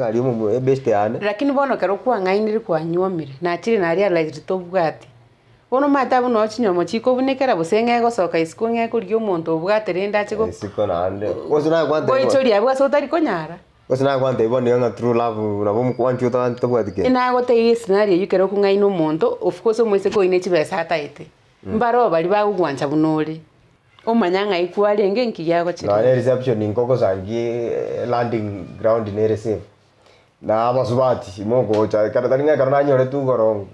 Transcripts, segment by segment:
egari omomo ebeste yane. Lakini bono ekero kwang'ainire kwanyuomire, nachire na realized tobwati, bono omanyete abwo noo chinyomo chikobunekera gose ng'a egosoka isiko ng'a ekorigia omonto obwate rende ache go Isiko naende, gose naye gwantebia goichoria abwo ase otari konyara. Gose naye gwantebia bono iga ng'a true love nabo omokwanchi otagani tabwati kende. Nagotebia escenario eywo ekero okong'aina omonto, of course omoiseke oyio ne chibesa ataete, mbaroo baria bagogwancha buna ore. Omanya ng'ai kwarenge nki giagochera. Nonya reception nkogosangie landing ground nere safe. Na abasubati mogocha ekero tari ng'a ekero nanyoretwe igoro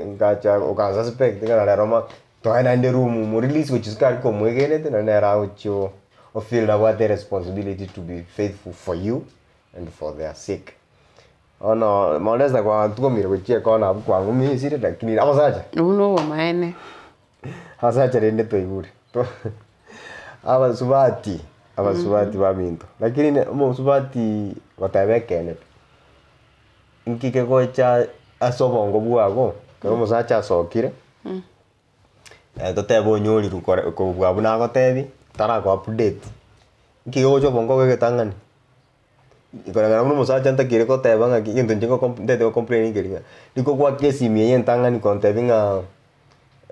ngacha ogansuspect ng'a rero ma toe naende room mo release gochia isiko aria komwegenete naende nere agochia o feel nabwate responsibility to be faithful for you and for their sake. Bono Molesta kwatugomire gochia ekona abwo kwang'umisire lakini abasacha. Obwo nobomaene. Abasacha rende twaigure, abasubati, abasubati baminto, lakini ne omosubati goteba ekeene pi, nki kegocha ase obongo bwago, ekero omosacha asokire, totebe onyorirwe kore kobua buna agotebi, tarako update, nki kegocha obongo obo egetang'ani. Koreng'ana buna omosacha ntakeire koteba ng'aki egento inche ngoko ntagete go complain nkeri ng'a, riko gwaka esimi eye entang'ani kontebia ng'a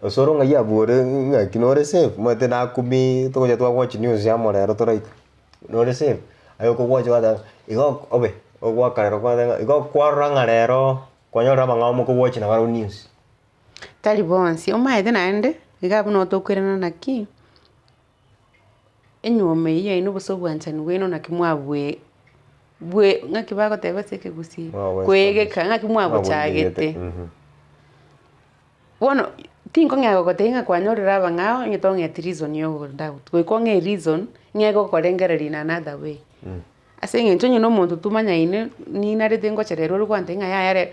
osoro ng'ai abwo ore ng'aki nore safe omanyete nakumia togocha twa watch news amo rero toraika, nore safe? Aye okogwacha gwateba igo obe ogoaka rero kwateba ng'a igo kwarora ng'a rero kwanyorire abang'ao mokowatch nabarabwo news. Tari bonsi, omanyete naende, iga abwo nabo tokoirana naki. Enyuomo eyio yaino gose obwanchani bwaino naki mwabwe bwe ng'aki bagoteba ase ekegusii, koegeka ng'aki mwabochagete. Bono tinkong'ea gogotebia ng'a kwanyorire abang'ao onye tong'eti reason ya ogodoubt, goika ong'e ereason ng'a egokorengereria in another way. Ase eng'encho onye na omonto tomanyaine ninarete ngochererwa ore gwantebia ng'a yaya rero,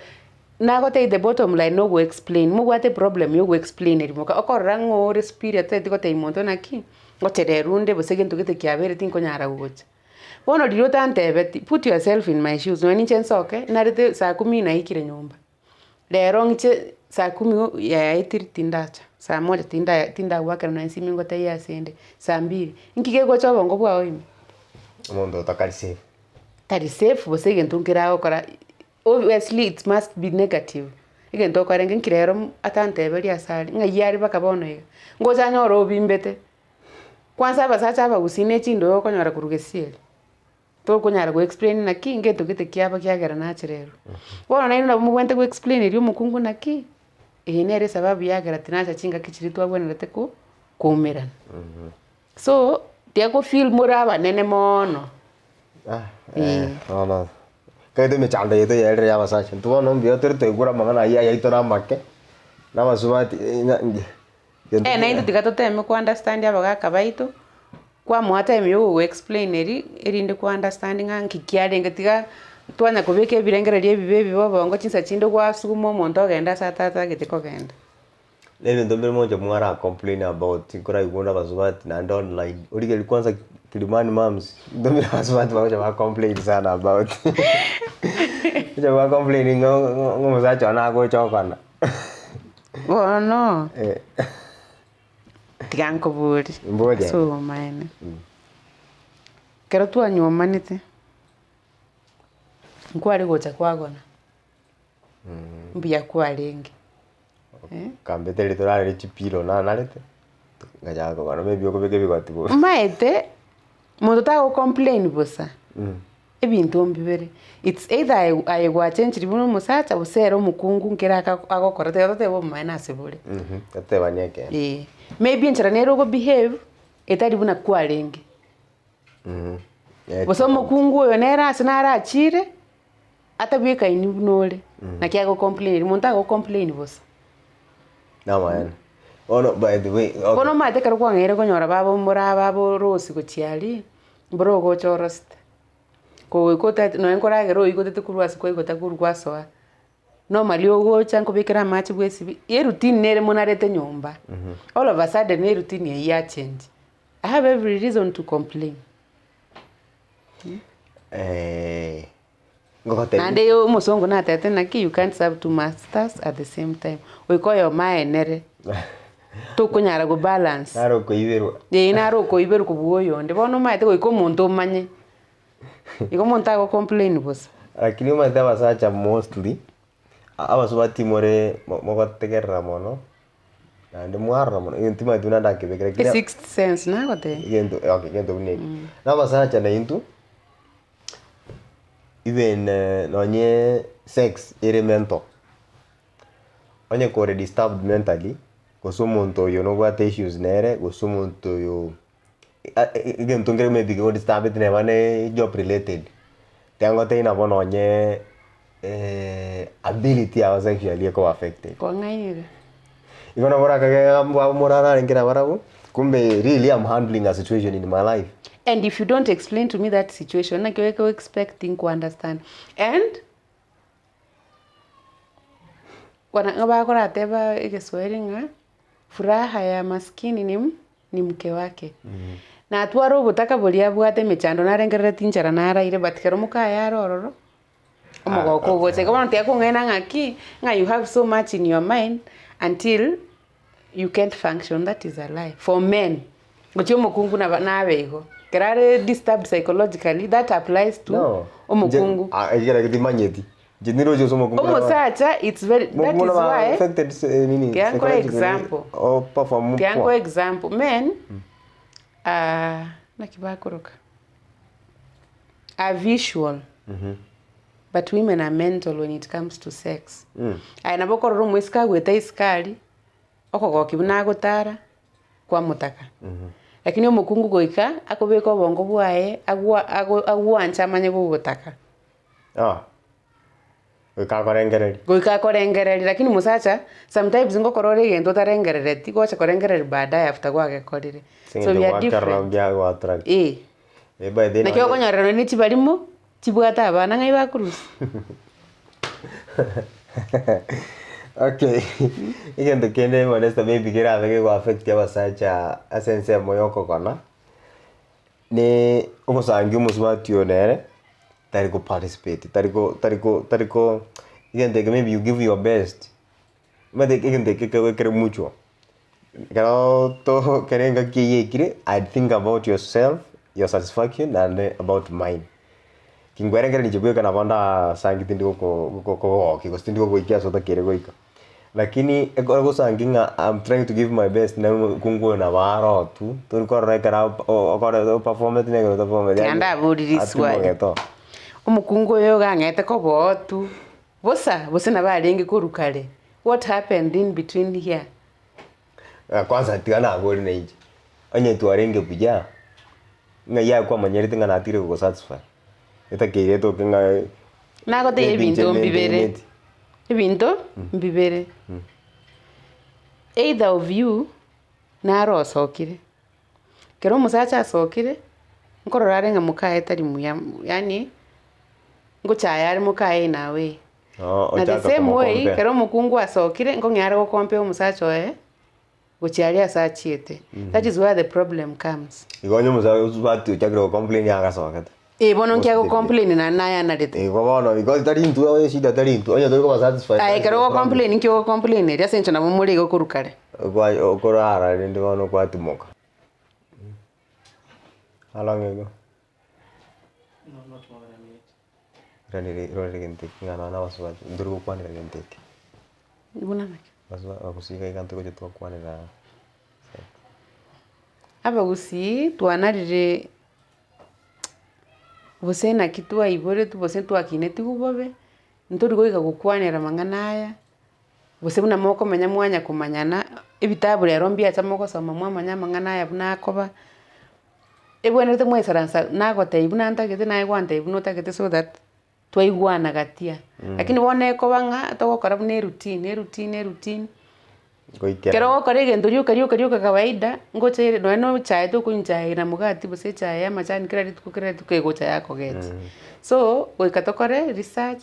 nagotebia the bottom line na ogo explain, mobwate eproblem ya ogo explain eria moka okorora ng'a ore superior totageti gotebia monto naki, ngochererwa onde gose gento gete kiabeire tinkonyara gocha. Bono riria otantebeti, put yourself in my shoes nonye ninche nsoke, narete saa kumi naikire nyomba. Rero ng'iche saa kumi yaetire tindacha, saa moja tinda tindagwakera nonye esimi ngotebie ase ende, saa mbiri, inki kegocha obongo bwao ime? Omonto otakari safe. Tari safe gose egento nkere agokora obviously it must be negative, egento okorenge nki rero atanteberia ase are, ng'ai are mpaka bono iga, ngocha anyore obimbete, kwanza abasacha abagusii ne chindoe okonyora korwa gesieri. Tokonyara go explain naki ngento gete kiaba kiagera nachererwa. Bono naende nabo mobwenerete go explain erio omokungu naki, eye nere esababu yagera tinacha chingaki chiria twabwenerete ko koumerana. So, tiga go feel more abanene moono. Eh, bono ekero emechando yaito yaerire ya abasacha, intwe bono mbuya tore twaigure amang'ana aywo ayaito na amake, na abasubati ng'a nge gento Eh, naintwe tiga toteme ko understand abagaka baito. Kwamoa time ya ogo explain eri, erinde kwa understand ng'a nki kiarenge tiga twanya kobeka ebirengererio ebibe ebibe obongo chinsa chinde gwasuguma omonto ogenda ase atatagete kogenda. Na ebinto mbire monche mwara complain about nkoraigwe na abasubati naende online, origereria kwanza Kilimani moms, ebinto mbire abasubati bagocha ba complain sana about gocha ba complain ng'a ng'a omosacha one agocha okana. Bono. Tiga nkoborie Mboria. ase obomaene, ekero twanywomanete, nkware gocha kwagona, mbuya kwarenge eh. Kambete riria torarere chipilo nanarete, ngachaka kogona maybe okobeka ebigoti bobe. Omanyete, monto tago complain bosa. Ebinto mbibere, it's either aye aye gwachenchiri buna omosacha gose ere omokungu nkere aka agokora tiga totebe obomaene ase bore. Totebani ekeene. Eeh, maybe enchera nere ogo behave, etari buna kwarenge. Gose omokungu oyo nere ase narachire, atabwekaini buna ore, naki ago complain monto ago complain bosa. Namaene. Bono by the way, okay. Bono omanyete ekero kwang'eire konyora baba omora baba orosi gochia aria, mboro ogocha orosete. Kogoika otagete nonye nkoragera oigotete korwa ase kwaigota korwa gwasoa, normally ogocha nkobekere amache bwesibia, eroutine nere monarete nyomba, all of a sudden eroutine eywo ya change, I have every reason to complain. Ngogotebia. Naende omosongo natebete naki you can't serve two masters at the same time, goika oyomo aenere, tokonyara go balance. Naro okoiberwa. Ee naro okoiberwa kobua oyonde, bono omanyete goika omonto omanye, igo omonto ago complain bosa. Lakini omanyete abasacha mostly, abasubati more mogotegerera mono, naende mwarora mono, egento timanyeti buna ndakebeke lakini. Esixth sense nagotebia. Egento okay egento buna ekio. Na abasacha naintwe, even nonye sex ere mental, onye kore disturbed mentally, gose omonto oyo nobwate issues nere, gose omonto oyo egento nkere maybe kegodisturbeti neba ne job related, tiga ngotebi nabo nonye ability yao sexually ekoba affected. Kwang'ainire. Igo nabo orakage ng'a mbwabo morararenge nabarabwo, kumbe really am handling a situation in my life. And if you don't explain to me that situation, naki oko expect nko understand. And ng'a bakorateba egeswahili ng'a furaha ya maskini ni ni mke wake. Natwara obotaka boria abwate emechando narengerereti inchera naraire but ekero mokaye are ororo, omogoko ogocha. Igo bono tiga kong'aina ng'aki, ng'a you have so much in your mind until you can't function, that is a lie for men. Gochia omokungu naba nabe igo, ekero are disturbed psychologically that applies to No. omokungu. Ekero ekio timanyeti. Inche niroche ase omokungu naro- Omosacha it's very that Omokungu is nabo why affected se- nini, Tiga nkoe psychologically, example. o perform Tiga poor. nkoe example men ah naki bakoroka are visual but women are mental when it comes to sex. Aye nabo okorora omoiseke agoeta isiko aria, okogokia buna agotara, kwamotaka. Lakini omokungu goika akobeka obongo bwaye agwa ago agwanche amanye gogotaka. Ah, goika akorengereria. Goika akorengereria lakini mosacha sometimes ngokora ore egento otarengerereti gocha korengereria baadaye after gwagekorire. Ase So eng'encho we are gwakerora different. ngia go attract. Eh. Eh, by the way Naki nonye- okonyorera nonye ne chibarimo chibwate abana ng'ai bakorusia. Okay, egento kende Vanessa maybe kerabe kego affect abasacha ase ensemo ya okogona, ne ogosangia omosubati oyo nere, tari go participate, tari go tari go tari go egento eke maybe you give your best, omanyete egento eke ekero kere mutual, ekeroo to kere engaki eywo yaikire, I think about yourself, your satisfaction naende about mine. Kinkwerengereria inche bweka nabo ndasangi tindi goko gokogokia gose tindi gogoikia ase otakeire goika. Lakini ekero ogosangi ng'a am trying to give my best nere omokungu oyo nabo aro tu, tori korora ekero okore operfometi na ekero otaperfometi Tiga yaani ndaboririe riswali. atimogete oo. Omokungu oyo iga ang'ete koboo tu, bosa, gose nabo arenge korwa kare, what happened in between here? Kwanza tiga naborie na inche, onye twarenge buya, ng'ai aye kwamanyerete ng'a natire gogosatisfy, etakeire etoke ng'a Nagotebia maybe inche ebinto mbibere, maintaineti. ebinto mbibere, either of you naro osokire, ekero omosacha asokire, nkorora are ng'a mokaye tari muya yaani ngochaya are mokaye in a way. Oo, Na the ochaka same way, komocompare. ekero omokungu asokire, nkong'ea are gocompare omosacha oye, gochia aria ase achiete. That is where the problem comes. Igo onye omosacha osubati ochakire gocomplain agasogete. Eh, bono nki Most agocomplain naende naye anarete. Igo bono igo tari intwe oye eshida tari intwe, onye tori koba satisfied. Aye ekero ogocomplain nki ogocomplain eria ase eng'encho nabo more igo korwa kare. Okwa okorara rende bono kwatimoka. How long ago? No, not more than a minute. Iraneri rorere gento eke ng'a nonya abasubati ntori gokwanera gento eke. Buna naki? Abasuba abagusii iga iga ntogocha twakwanera sex. Abagusii twanarire gose naki twaiboretwe gose twakinetigwe bobe, ntori goika gokwanera amang'ana aya, gose buna mokomenya mwanya komanyana, ebitabu rero mbiacha mogosoma mwamanya amang'ana aya buna akoba. Ebwenerete mwaisaransa nagotebia buna ntagete naye gwantebia buna otagete so that twaigwana gatia. Lakini bono ekoba ng'a togokora buna eroutine eroutine eroutine, Goikera. ekero ogokora egento rioka rioka rioka kawaida, ngocha ere nonye na echae tokonywa echae na mokati gose echae ya amachani kera rituko kera rituko egocha yakogecha. So, goika tokore research,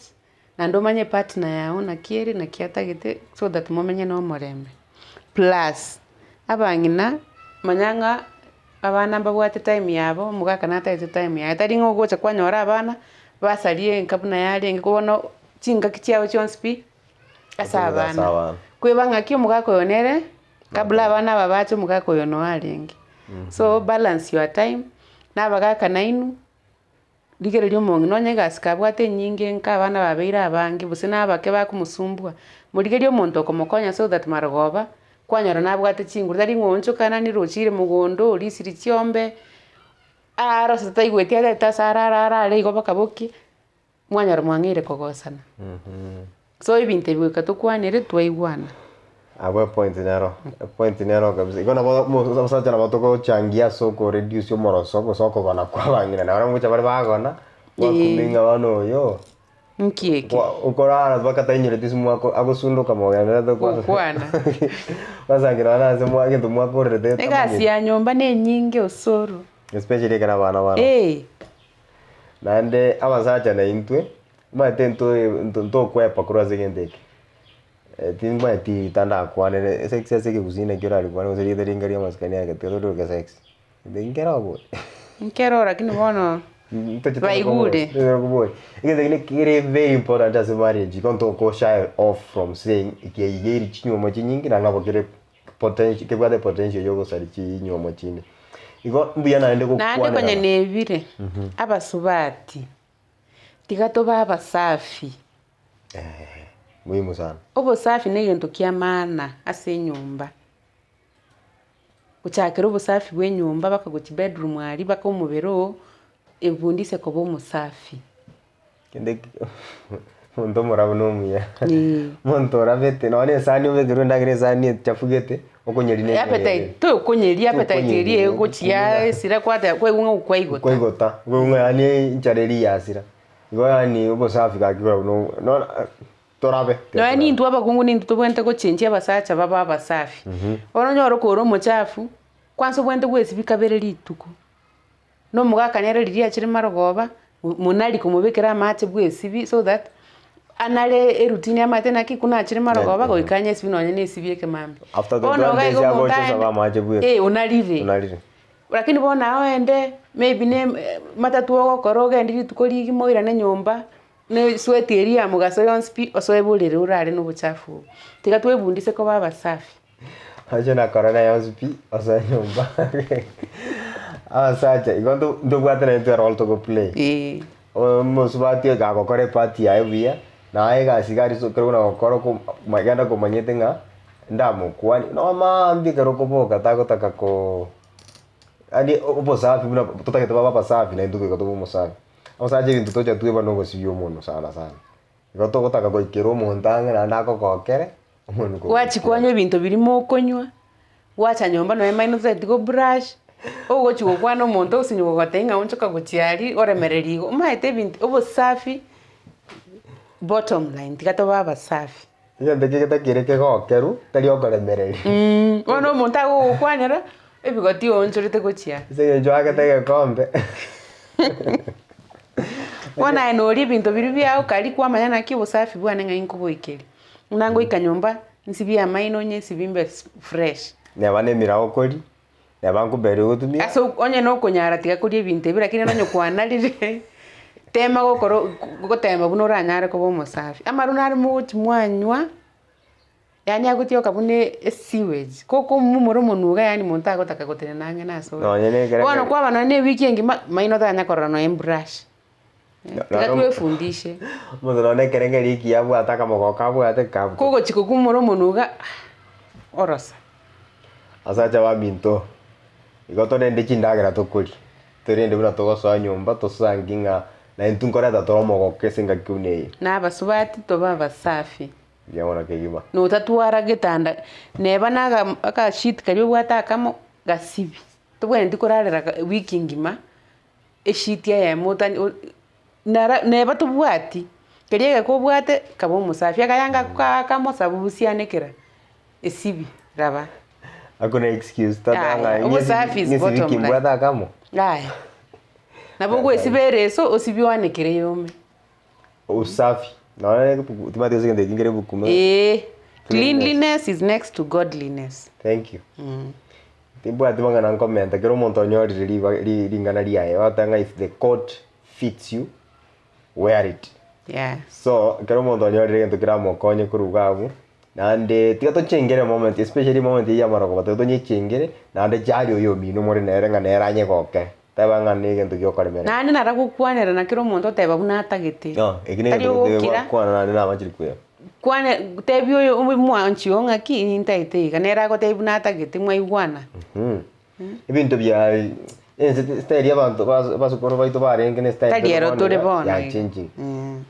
naende omanye epartner yago naki ere naki atagete so that momenye na omorembe. Plus, abang'ina manya ng'a abana mbabwate time yabo, omogaka natagete time yaye, tari ng'a ogocha kwanyora abana, basarie enka buna yarenge bono chingaki chiabo chionsi pi, ase Ase abana. abana. Kweba ng'aki omogaka oyo nere, kabla abana aba bache omogaka oyo noo arenge. So balance your time, na abagaka nainwe. Rigereria omong'ina onye egasi kabwate enyinge nka abana babeire abange gose na abake bakomosumbua, morigerie omonto okomokonya so that marogoba, kwanyora nabwate chinguru tari ng'a oonchoka nani rochire mogondo orisirie chiombe, arose taigweti arete ase arare arare igo mpaka bokie, mwanyora mwang'eire kogosana. So ebinto ebi goika tokwanere twaigwana. Abwo epoint nero, epoint nero kabisa. Igo nabo omosacha nabo togochangia ase okoreduce omoroso gose okogona kwa abang'ina. Nabo ngocha bare bagona, gwakumia ng'a bono oyo, Nki eke? okorara mpaka tainyoreti ase mwako agosundoka mogendererete Gokwana. Gwasangi nonye ase mwa egento mwakorerete Egasi tamanyeti. ya nyomba na enyinge osoro. Especially ekero abana baroo. Eeh. Naende abasacha naintwe, omanyete ntoe ntokwepa korwa ase egento eke, timanyeti rita ndakwanere esex ase ekegusii naki orarikwane gose rieta ringa ria amasikani ake tiga toriroke sex, nkere abwo. Nkere lakini bono baigure. Egento ekio kere very important ase marriage igo ntoko shy off from saying kiaigeiri chinywomo chinyinge naende nabo kere potential kebwate potential ya ogosaria chinywomo chinde. Igo mbuya naende Naende gokwanerana. konya nebire, abasubati, tiga tobe abasafi. Eeh, muhimu sana. Obosafi na egento kia maana ase enyomba. Gochakera obosafi bwa enyomba mpaka gochia bedroom aria mpaka omobere oo, ebundise koba omosafi. Kende omonto omorabu na omuya, omonto orabete nonye na esani obekerwe endagera esani echafugete, okonyeria na Appetite, tokonyeria appetite eria egochia esira kwateba kwaigwa ng'a okwaigota. Okwaigota, kwaigwa ng'a yaani enchara eria yasira. Igo yaani obosafi gaki korwa buna nonya torabe. Nonya nintwe abakungu nintwe tobwenerete gochenchia abasacha babe abasafi. Bono onyore kore omochafu, kwanza obwenerete gwesibia kabere rituko. Na omogaka nere riria achire marogoba, monari komobekera amache bw'esibi so that anare eroutine amanyete naki buna achire marogoba goika anyesibi nonye na esibi ekemambia. After Bono 21 iga days iga omonto agocha aende osaba amache bweka. eh onarire. Onarire. Lakini bono aye oende maybe ne matatu ogokora ogende rituko rigima oirane nyomba, na esweti eria ya mogaso yonsi pi, osoe borere orare na obochafu obwo. Tiga twebundise koba abasafi. Oche na corona yonsi pi osoe nyomba abasacha igo ntobwate naintwe erole togo play. Eeh. Omosubati oyo gagokora epart yaye buya, naye egasi iga aria ekero buna gokora oko genda komanyete ng'a ndamokwanie, no maambia ekero okoboka tagotaka koo yaani obosafi buna totagete babe abasafi naintwe goika tobe omosafi. Omosacha ebinto tocha tweba na ogosibia omonwe sana sana. Igo togotaka goikera omonto ang'e naende akogokere, omonwe Gwachia kogoikera. kwanywa ebinto biria mokonywa, gwacha nyomba nonye maino totageti go brush, ogochia gokwana omonto osinywa gogotebia ng'a onchoka gochia aria oremereria igo, omanyete ebinto obosafi bottom line tiga tobe abasafi. Egento eke getakeire kegokerwa, tari okoremereria. Bono omonto agogokwanera, ebigoti oonchorete gochia aa. Ase eng'encho oagete egekombe. Bono aye noria ebinto biria biao karia kwamanya naki obosafi bwane ng'ai nkoboikeria. Buna ngoika nyomba, nsibie amaino nyesibie mbe fresh. Neba na emirao okoria, neba nkoberi ogotumia. Ase onye nokonyara tiga koria ebinto ebi lakini onye kwanarire, tema gokora gotema buna oranyare koba omosafi. Amarwa nare mogochi mwanywa, yaani agotioka buna esewage, kokomumora omonwe iga yaani monto tagotaka gotenena ang'e na ase ore. Nonye na ekere Bono kwaba nonye na ewiki engima, maino tanya korora nonye ebrush. Tiga twefundishe. Omonto nonye na ekerengerio ekiya abwate akamogoko abwate kabutoka. Kogochi kokumora omonwe iga, orosa. Asacha baminto, igo torende chindagera tokoria, torende buna togosoa nyomba tosangi ng'a naintwe nkoreta tore omogoko ase engaki buna eye. Na abasubati tobe abasafi. Mbuya mono kegima. Notatwara getanda, neba na aka akasheet karia obwate akamo, gasibi. Tobwenereti korarera wiki engima, esheet eyemo otani o nara neba tobwati, keria egeka obwate, kaba omosafi, akayanga ako kaakamo sabusianekera, esibi, raba. Hakuna excuse tata Yaya, ng'a obosafi is ng'esibi bottom ki line. mbwate akamo. Yaya, nabo ogoesiba ereso, osibie oanekere yome. Usafi, nonya timanyeti gose egento ekio nkere buku Eeh, cleanliness is next to godliness. Thank you. Timbwati mang'ana nkomenta, kera omonto onyorire riba ri ring'ana riaye, ogoteba ng'a if the coat fits you, wear it. Yeah. So, ekero omonto onyorire egento keramokonye korwa iga abwo, naende tiga tochengere moment, especially moment eywo ya amarogoba tiga tonyechengere, naende jali oyomino more nere ng'a nere anyegoke. Teba ng'a negento giokoremereria. Naende nara gokwanera na kera omonto oteba buna atagete. No, eki Tari negento ogokira. gokwana naende namachire kweba. Kwane tebia oyo omwanchi oo ng'aki nintagete iga, nere agotebia buna atagete mwaigwana. Ebinto bia ense style ya abanto abasokoro baito barenge ne style Tari ero tore bono iga. yachenchire.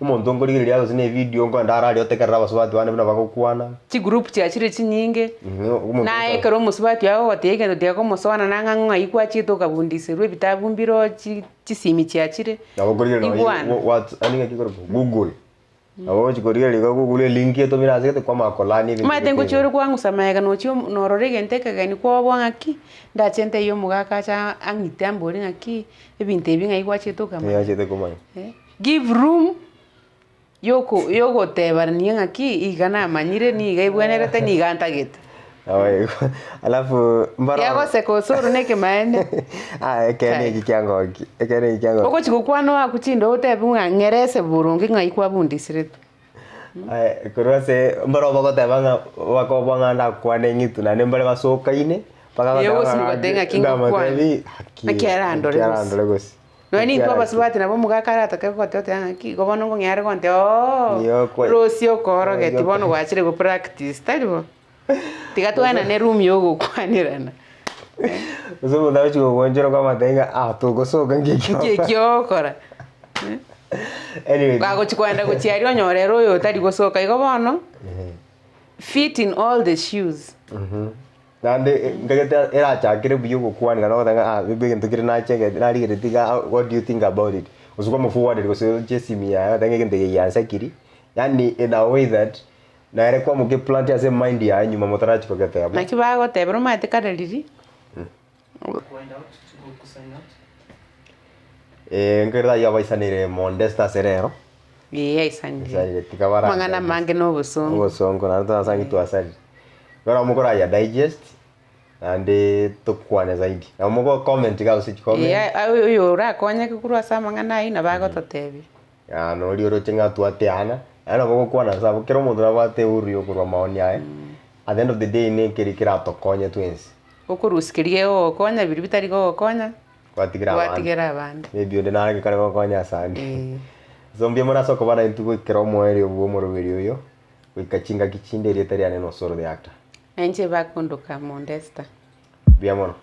Omonto nkorigereria gose na evidio nkoenda arari otegerere abasubati bande buna bagokwana. Chigroup chiachire chinyinge, Omonto naye ekero omosubati oye agogotebia egento tiga komosoana nang'a ng'ai gwachiete okabundiserwa ebitabu mbiroo chi chisimi chiachire, Nabo okorigereria nonye igwana. whats yaani ng'aki ekorokwa google. Nabo ogochi korigereria iga google elink etomire ase gete kwamanya kolearn ebinto Omanyete gete ngochia iga. ore kwang'usa magega nochia omo norora egento ekegeni kwobua ng'aki, ndache ntebie omogaka ache ang'ite ambori ng'aki, ebinto ebi ng'ai gwachiete okamanya. Ng'ai komanya. Give room yoko yogotebanania ng'aki iga namanyire niga ebwenerete niga ntagete. Nabo igo. Alafu mbaro. Tiga goseka osoro na ekemaene. Ah, ekeene eki kiangoki, ekeene eki kiangoki. Ogochi gokwana oakwe chindo otebiwe ng'a ng'erese boronge ng'ai kwabundisiretwe. Aye, korwa ase mbaro bagoteba ng'a bakoboa ng'a ndakwane ng'itu naende mbare basokaine, mpaka Ee, bagoteba ogosibwa ng'a goteba ng'aki ngokwana. ndamotebi haki, Naki arandore naki gose. arandore gose. Nonya nintwe abasubati nabo omogaka aratake goteba oteba ng'aki igo bono ngong'ea are gontebia ooh, Nigo kwa- rosie okoorogeti Rosie bono gwachire go practice, tari bo? Tiga twaenane eroom ya ogokwanerana. Gose omonto agochi gogoonchora kwamotebia ng'a ah togosoka nki Nki ekio ekio ogokora? Anyway. Bagochi koenda gochia aria onyore ere oyo otari gosoka igo bono, fit in all the shoes. Naende nkagete erachakere buya ogokwanera na ogoteba ng'a ah maybe egento kere nachegete narigeretie iga what do you think about it? Gose kwamoforwarderi gose oche esimi yaye ogoteba ng'a egento eke giansekiri, yaani in a way that nere kwamokia eplant ase emind yaye nyuma motarachia kogeteba. Naki bagotebera omanyete kare riria. Wind out, to go ku sign out. Nkere tayio abaisanire Mondesta ase rero. Ee aisanire. Aisanire tiga bara Amang'ana amange na obosongo. Obosongo naende torasangi twasarire. Bono mokorayia digest naende tokwane zaidi. Nabo mogo comment iga gose chicomment. Ee oyo orakonyeke korwa ase amang'ana ayio nabo agototebia. Aa noria oroche ng'a twateana, naende nabo ogokwana ase abwo, kera omonto nabwate ehuru ya okorwa maoni aye, at the end of the day nekeri keratokonye twensi. Okorusia keria gegogokonya biria bitari gogokonya, Gwatigera abande. gwatigera abande. Maybe onde nare kare gokonya ase ande. Eeh. So mbuya mono ase okoba naintwe goikera omoerio bwa omoroberi oyo, goika chingaki chinde erieta riane na Osoro the actor. Na inche bakondoka Mondesta. Mbuya mono.